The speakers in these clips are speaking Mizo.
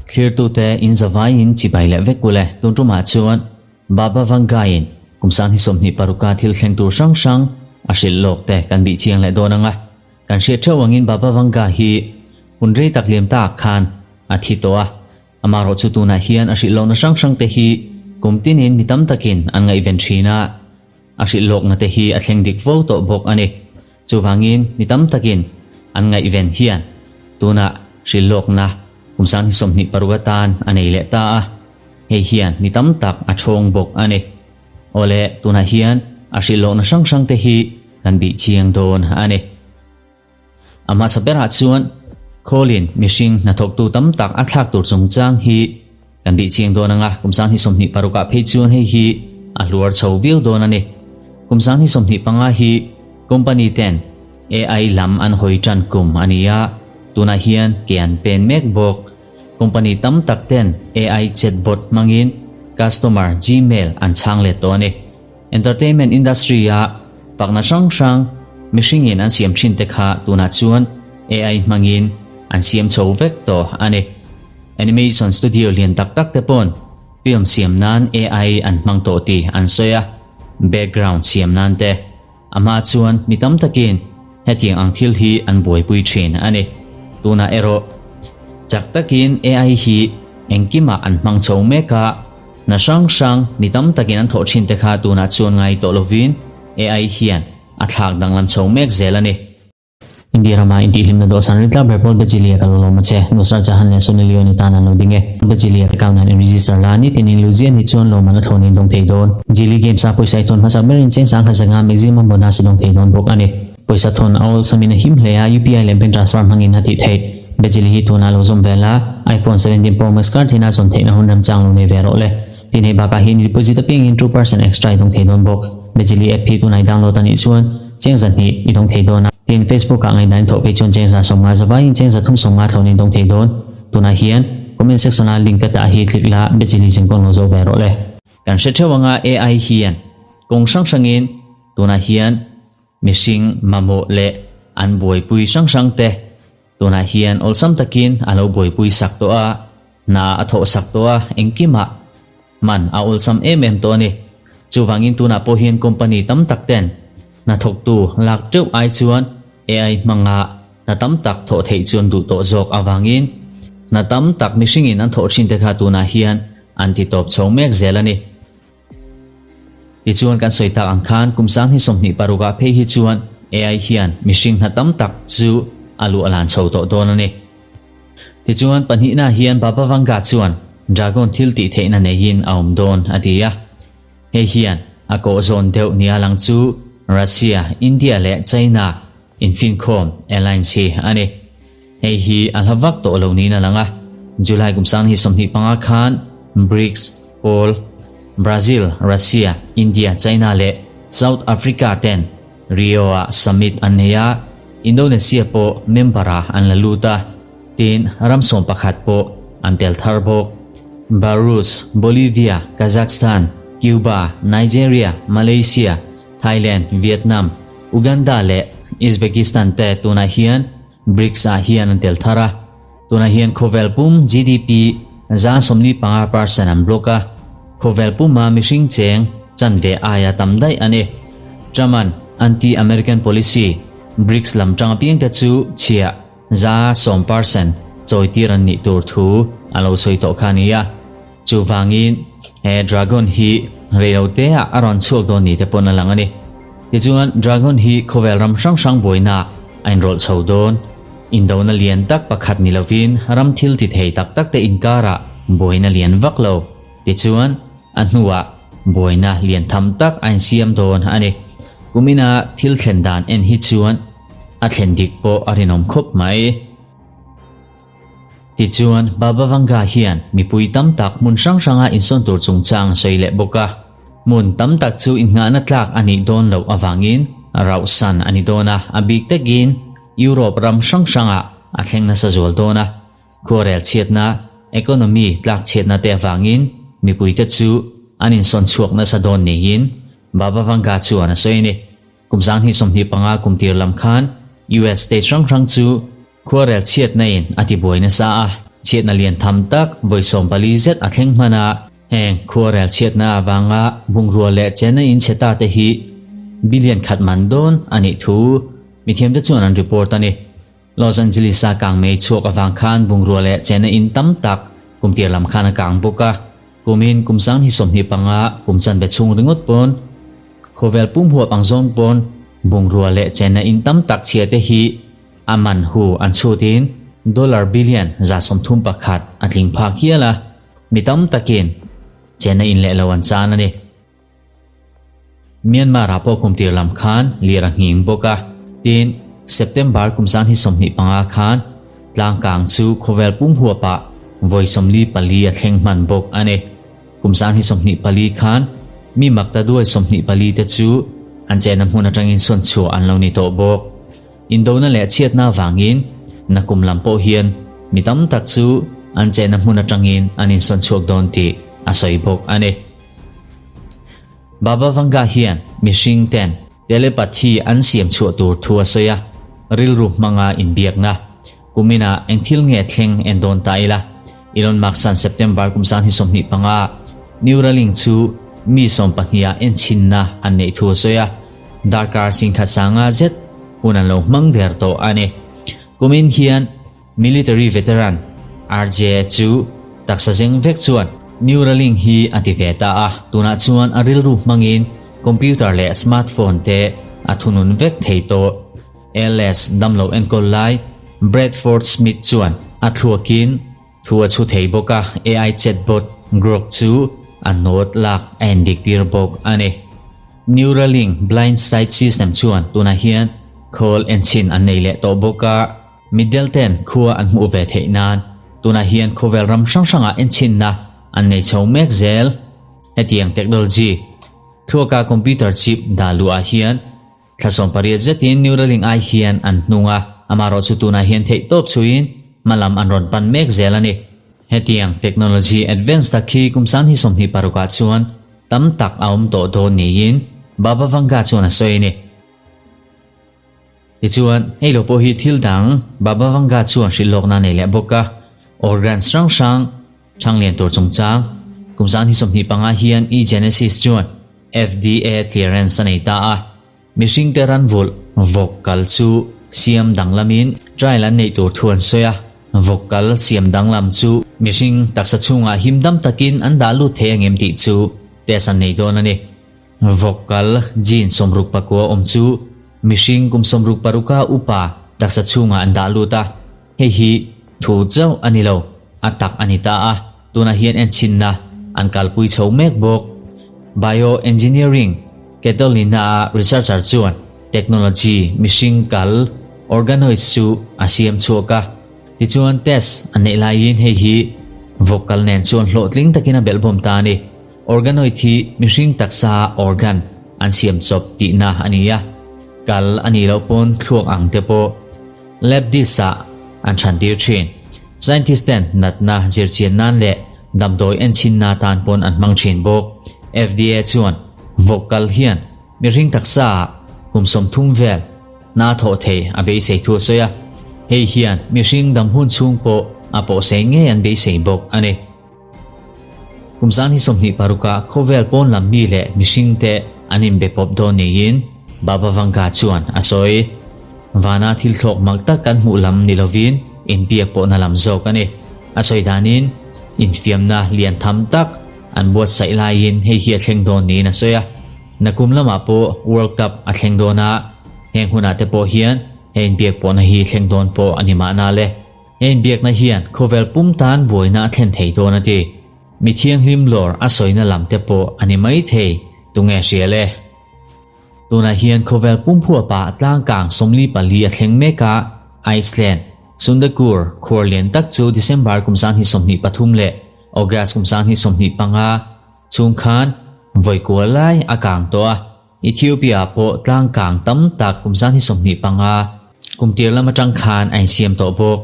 Thlirtute in zavaiin chibai leh vek ule tun tumah chuan Baba Vangaiin kum 2026 a thil thleng tur hrang hrang a hrilh lawk te kan bih chiang leh dawn ang a. Kan hriat theuh angin Baba Vanga hi hun rei tak liam tak khan a thi tawh a. Amaherawh chu tunah hian a hrilh lohna hrang hrang te hi kum tinin mi tam takin an ngaihven thin a. A hrilh lawkna te hi a thleng dik fo tawh bawk a ni. Chuvangin mi tam takin an ngaihven hian tunah hrilh lawkna kum 2026 atan a nei leh ta a. Hei hian mi tam tak a thawng bawk a ni. Awle, tunah hian a hrilh lawkna hrang hrang te hi kan bih chiang dawn a ni. A hmasa berah chuan Khawlin mihring hnathawktu tam tak a thlak tur chungchang hi kan bih chiang dawn ang a, kum 2026 ah phei chuan hei hi a hluar chho viau dawn a ni. Kum 2025 hi company ten AI lam an hawi tan kum a ni a, tunah hian ke an pen mek bawk. Company tam tak ten AI chatbot hmangin customer Gmail an chhang let tawh a ni. Entertainment industry a pakna hrang hrang mihringin an siam thin te kha tunah chuan AI hmangin an siam chho vek tawh a ni. Animation studio lian tak tak te pawn film siam nan AI an hmang tawh tih an sawi a, background siam nan te. A hma chuan mi tam takin hetiang ang thil hi an buaipui thin a ni. Tunah erawh chak takin AI hi engkimah an hmang chho mek a, hna hrang hrang mi tam takin an thawh thin te kha tunah chuan ngai tawh lovin AI hian a thlak danglam chho mek zel a ni. India rama intihhlimna dawhsan ritla ber pawl Bejilia ka lo lawm a che. Nusrat Jahan leh Sunny Leone tan an lo ding e. Bejilia account hian in register la, nitin in Luzian hi chuan lawmman a thlawn in dawng thei dawn. Jili Games a pawisa i thawn hmasak berin cheng sang kha zanga maximum bonus i dawng thei dawn bawk a ni. Pawisa thawn a awlsamin a him hle a, UPI leh bank transfer hmangin a tih theih. Bejili hi tunah lo zawm ve la, iPhone 17 Pro Max card hina zawm theihna hun remchang lo nei ve rawh le. Tin hei bakah hian deposit apiangin 2% extra i dawng thei dawn bawk. Bejili app hi tunah i download a nih chuan cheng 200 i dawng thei dawn a. Tin, Facebook ah ngaihdan thawh phei chuan cheng 150 zavaiin cheng 350 thlawn in dawng thei dawn. Tunah hian comment section ah link ka dah hi click la Bejili zingkawng lo zo ve rawh le. Kan hre theuh anga AI hian kawng hrang hrangin tunah hian mihring mamawh leh an buaipui hrang hrang te Tunah hian awlsam takin a lo buaipui sak tawh a, hna a thawh sak tawh a, engkimah hman a awlsam em em tawh a ni. Chuvangin tunah pawh hian company tam tak ten hnathawktu lak teuh ai chuan AI hmanga hna tam tak thawh theih chuan duh tawh zawk avangin hna tam tak mihringin an thawh thin te kha tunah hian an ti tawp chho mek zel a ni. Tichuan kan sawi tak ang khan kum 2026 ah phei hi chuan AI hian mihring hna tam tak chu a luh a lan chho tawh dawn a ni. Tichuan pahnihna hian Baba Vanga chuan Dragon thil tih theihna neiin a awm dawn a ti a. Hei hian a kawh zawn deuh nia lang chu Russia, India leh China infinkhawm alliance hi a ni. Hei hi a hla vak tawh lo niin a lang a, July kum 2025 khan BRICS pawl Brazil, Russia, India, China leh South Africa ten Rio-ah summit an nei a, Indonesia pawh member-ah an la lut a, tin ram 11 pawh an tel thar bawk. Belarus, Bolivia, Kazakhstan, Cuba, Nigeria, Malaysia, Thailand, Vietnam, Uganda leh Uzbekistan te tunah hian BRICS ah hian an tel thar a. Tunah hian khawvel pum GDP 45% an block a. Khawvel puma mihring cheng chanve aia tam daih a ni. Trump-a'n anti-American policy BRICS lam tang apiang te chu chhiah 10% chawitir an nih tur thu a lo sawi tawh kha a ni a. Chuvangin he dragon hi reilote ah a rawn chhuak dawn ni te pawn a lang a ni. Tichuan dragon hi khawvel ram hrang hrang buaina a inrawlh chho dawn. Indona lian tak pakhat ni lovin ram thil ti thei tak tak te inkarah buaina lian vak lo. Tichuan a hnuah buaina lian tham tak a insiam dawn a ni. Kumina thil thlen dan en hi chuan a thlen dik pawh a rinawm khawp mai. Tichuan, Baba Vanga hian mipui tam tak hmun hrang hranga insawn tur chungchang a sawi leh bawk a. Hmun tam tak chu innghahna tlak a nih dawn loh avangin rauhsan a ni dawn a, a bik takin Europe ram hrang hrangah a thleng nasa zual dawn a. Khuarel chhiatna, economy tlak chhiatna te avangin mipuite chu an insawn chhuak nasa dawn niin Baba Vanga chuan a sawi a ni. Kum 2025 kum tir lam khan US state hrang hrang chu. Khuarel chhiatna in a ti buai nasa a, chhiatna lian tham tak vawi 40 zet a thleng hman a. Heng khuarel chhiatna avanga bungrua leh chenna in chhe ta te hi billion khat man dawn a nih thu mithiamte chuan an report a ni. Los Angeles-a kangmei chhuak avang khan bungrua leh chenna in tam tak kum tir lam khan a kang bawk a. Kumin kum 2025 kum chanve chhung ringawt pawn khawvel pum huap ang zawng pawn bungrua leh chenna in tam tak chhia te hi a man hu an chhutin dollar billion 131 a tling phak hial a. Mi tam takin chenna in leh lo an chan a ni. Myanmar-ah pawh kum tir lam khan lir a nghing bawk a, tin, September kum 2025 khan tlangkang chu khawvel pum huapah vawi 44 a thleng hman bawk a ni. Kum 2024 khan mi makta duai 24 te chu an chenna hmun atangin sawn chhuah an lo ni tawh bawk. Indona leh chhiatna avangin nakum lam pawh hian mi tam tak chu an chenna hmun atangin an insawn chhuak dawn tih a sawi bawk a ni. Baba Vanga hian mihring ten telepathy an siam chhuah tur thu a sawi a, rilru hmanga inbiakna. Kuminah eng thil nge thleng en dawn ta ila? Elon Musk-a'n September kum 2025 Neuralink chu mi 12 ah enchinna an neih thu a sawi a, darkar singkhat sanga zet hun an lo hmang der tawh a ni. Kumin hian Military veteran RJ chu taksa zeng vek chuan Neuralink hi a ti ve ta a, tunah chuan a rilru hmangin computer leh smartphone te a thunun vek thei tawh. ALS damlo enkawl lai Bradford Smith chuan a thluakin thu a chhu thei bawk a, AI chatbot Grok chu a nawt lak a endik tir bawk a ni. Neuralink blind sight system chuan tunah hian khawl enchhin an nei leh tawh bawk a. Mitdel ten khua an hmuh ve theih nan tunah hian khawvel ram hrang hrangah enchinna an nei chho mek zel. Hetiang technology thluaka computer chip dah luhah hian thla 18 zetin Neuralink ai hian an hnung a, amaherawhchu tunah hian theih tawp chhuiin hmalam an rawn pan mek zel a ni. Hetiang technology advance tak hi kum 2026 ah chuan tam tak a awm tawh dawn niin Baba Vanga chuan a sawi a ni. Tichuan, hei lo pawh hi thil dang Baba Vanga chuan hrilh lawkna a nei leh bawk a, organs hrang hrang thang lian tur chungchang. Kum 2025 hian eGenesis chuan FDA clearance a nei ta a, mihringte ran vulh vawk kal chu siam danglamin trial an neih tur thu an sawi a, vawk kal siam danglam chu mihring taksa chhungah him dam takin an dah lut thei angem tih chu test an nei dawn a ni. Vawk kal gene 69 awm chu mihring kum 66 upa taksa chhungah an dah lut a, hei hi thu chauh a ni lo, a tak a ni ta a, tunah hian enchinna an kalpui chho mek bawk. Bioengineering Catalina-a researcher chuan technology mihring kal organoids chu a siam chhuak a, tichuan test an neih laiin hei hi vawk kal nen chuan hlawhtling takin a belhbawm ta a ni. Organoid hi mihring taksa organ an siam chawp tihna a ni a, kal a nih loh pawn thluak ang te pawh lab dish ah an than tir thin. Scientist ten natna zirchian nan leh damdawi enchinna atan pawn an hmang thin bawk. FDA chuan vawk kal hian mihring taksa ah kum 30 vel hna thawh thei a beisei thu a sawi a, hei hian mihring dam hun chhung pawh a pawhsei ngei an beisei bawk a ni. Kum 2026 khawvel pawn lam mi leh mihring te an inbe pawp dawn niin Baba Vanga chuan a sawi. Vana thil thlawk mak tak kan hmuh lam ni lovin inbiak pawhna lam zawk a ni. A sawi danin infiamna lian tham tak an buatsaih laiin hei hi a thleng dawn niin a sawi a. Nakum lamah pawh World Cup a thleng dawn a, heng hunah te pawh hian he inbiak pawhna hi thleng dawn pawh a ni mahna le. He inbiakna hian khawvel pum tan buaina a thlen thei dawn a ti. Mi thianghlim lawr a sawina lam te pawh a ni mai thei, tunge hria le? Tunah hian khawvel pum huapah tlangkang 44 a thleng mek a, Iceland, Sundakur khuar lian tak chu December kum 2023 leh August kum 2025 chhung khan vawi kual lai a kang tawh a. Ethiopia pawh tlangkang tam tak kum 2025 kum tir lam atang khan a insiam tawh bawk.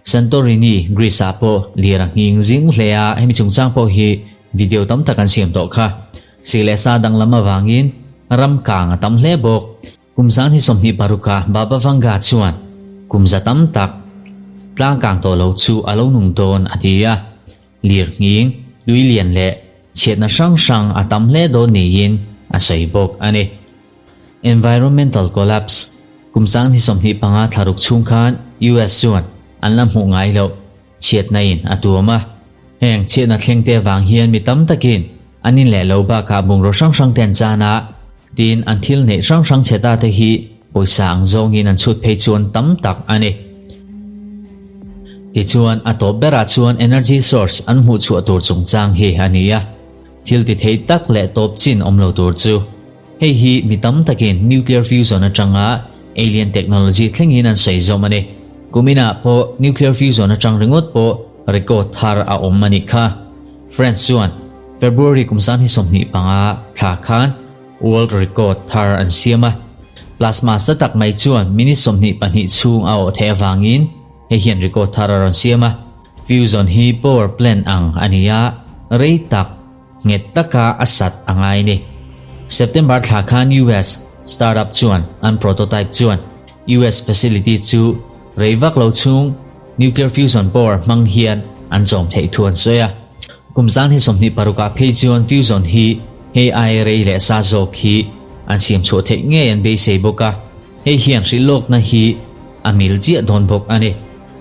Santorini, Greece ah pawh lir a nghing zing hle a, hemi chungchang pawh hi video tam tak an siam tawh kha. Sik leh sa danglam avangin ram kang a tam hle bawk. Kum 2026 Baba Vanga chuan kum za tam tak. Tlang kang tawh lo chu a lo nung dawn a ti a. Lir nghing, tui lian leh chhiatna hrang hrang a tam hle dawn niin a sawi bawk a ni. Environmental collapse, Kum 2025 thlaruk chhung khan US chuan an la hmuh ngai loh chhiatna in a tuam a. Heng chhiatna thleng te vang hian mi tam takin an in leh lo bakah bungraw hrang hrang te an chan a, tin an thil neih hrang hrang chhe ta te hi pawisa ang zawngin an chhut phei chuan tam tak a ni. Tichuan a tawp berah chuan energy source an hmuh chhuah tur chungchang hi a ni a, thil ti thei tak leh tawp chin awm lo tur chu. Hei hi mi tam takin nuclear fusion atanga alien technology thlengin an sawi zawm a ni. Kuminah pawh nuclear fusion atang ringawt pawh record thar a awm a nih kha. France chuan February kum 2025 thla khan world record thar an siam a. Plasma sa tak mai chuan minute 22 chhung a awh theih avangin hei hian record thar a rawn siam a. Fusion hi power plant ang a ni a, rei tak nghet taka a sat a ngai ni. September thla khan US startup chuan an prototype chuan US facility chu rei vak lo chhung nuclear fusion power hmang hian an chawm theih thu an sawi a. Kum 2026 ah phei chuan fusion hi hei ai rei leh sa zawk hi an siam chhuah theih ngei an beisei bawk a, hei hian hrilhlawkna hi a mil chiah dawn bawk a ni.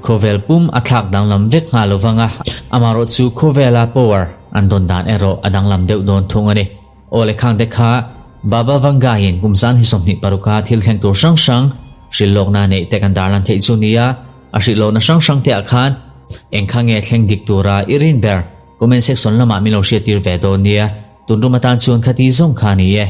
Khawvel pum a thlak danglam vek nghal lo vang a, amaherawh chu khawvela power an dawn dan erawh a danglam deuh dawn thung a ni. Aw le khang te kha Baba Vanga-in kum 2026 a thil thleng tur hrang hrang hrilhlawkna neih te kan darlan theih chu nia, a hrilhlawkna hrang hrang te ah khan eng kha nge thleng dik tura i rin ber comment section lamah min lo hriattir ve dawn nia, tun rum atan chuan khati zawng kha a ni e.